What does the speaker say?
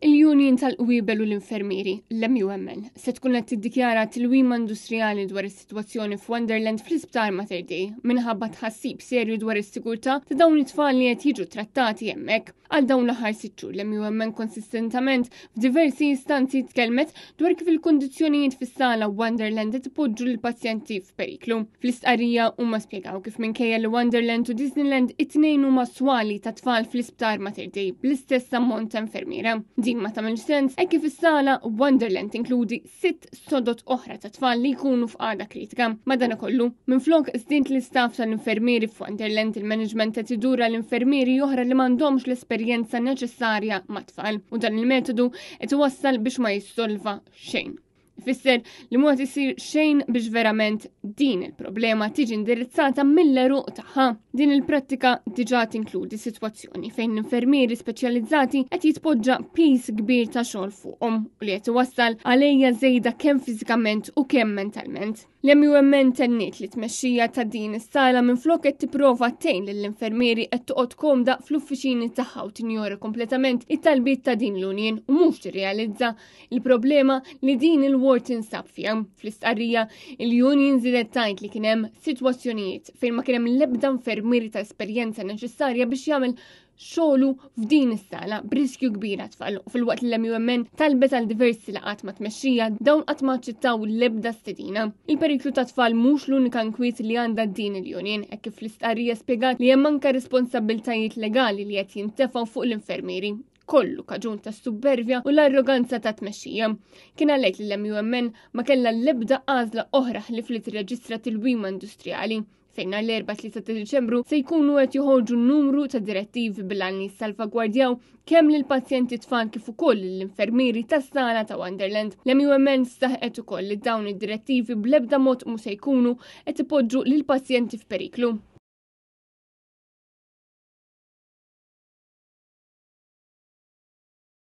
Il-Union tal-Qwiebel u l-Infermieri, l-MUMN, se tkun qed tiddikjara tilwima industrijali dwar is-sitwazzjoni f'Wonderland fl-Isptar Mater Dei minħabba tħassib serju dwar is-sigurtà ta' dawn it-tfal li qed jiġu trattati hemmhekk. Għal dawn l-aħħar sitt xhur l-MUMN konsistentament f'diversi istanzi tkellmet dwar kif il-kundizzjonijiet fis-sala Wonderland qed ipoġġu lill-pazjenti f'periklu. Fl-istqarrija huma spjegaw kif minkejja li Wonderland u Disneyland it-tnejn huma swali ta' tfal fl-isptar Mater Dei bl-istess ammont ta' infermiera. Din ma tagħmilx sens hekk kif is-sala Wonderland tinkludi sitt sodot oħra ta' tfal li jkunu f'qagħda kritika. Madanakollu, minflok żdied l-istaff tal-infermieri f'Wonderland il-management qed idur għal infermieri oħra li m'għandhomx l-esperjenza neċessarja mat-tfal u dan il-metodu qed iwassal biex ma jissolva xejn. Ifisser li mhu qed isir xejn biex verament din il-problema tiġi indirizzata mill-eruq tagħha. Din il-prattika diġà tinkludi sitwazzjoni fejn l-infermieri speċjalizzati qed jitpoġġa piż kbir ta' xogħol fuqhom u li qed iwassal għalejja żejda kemm fiżikament u kemm mentalment. L-MUMN tenniet li tmexxija ta' din is-sala minflok qed tipprova tgħin lill-infermieri qed toqgħod komda fl-uffiċini tagħha u tinjora kompletament it-talbiet ta' din l-union u mhux tirrealizza il-problema li din il-ward tinsab fiha. Fl-istqarrija, il-union żiedet tgħid li kien hemm sitwazzjonijiet fejn ma kien hemm l-ebda infermieri ta' esperjenza neċessarja biex jagħmel xogħlu f'din is-sala b'riskju kbir għat-tfal u filwaqt li l-MUMN talbet għal diversi laqgħat ma' tmexxija dawn qatt ma aċċettaw l-ebda stedina. Il-periklu ta' tfal mhux l-unika nkwiet li għandha din il-union hekk kif l-istqarrija spjegat li hemm anke responsabbiltajiet legali li qed jintefgħu fuq l-infermieri kollu kaġun ta' supervja u l-arroganza ta' tmexxija. Kien għalhekk li l-MUMN ma kellha l-ebda għażla oħra ħlief li tirreġistra tilwima industrijali fejn nhar l-Erbgħa 3 ta' Diċembru se jkunu qed joħorġu numru ta' direttivi bil-għan li jissalvagwardjaw kemm lill-pazjenti tfal kif ukoll lill-infermieri tas-sala ta' Wonderland. L-MUMN saħqet ukoll li dawn id-direttivi bl-ebda mod mhu se jkunu qed ipoġġu lill-pazjenti f'periklu.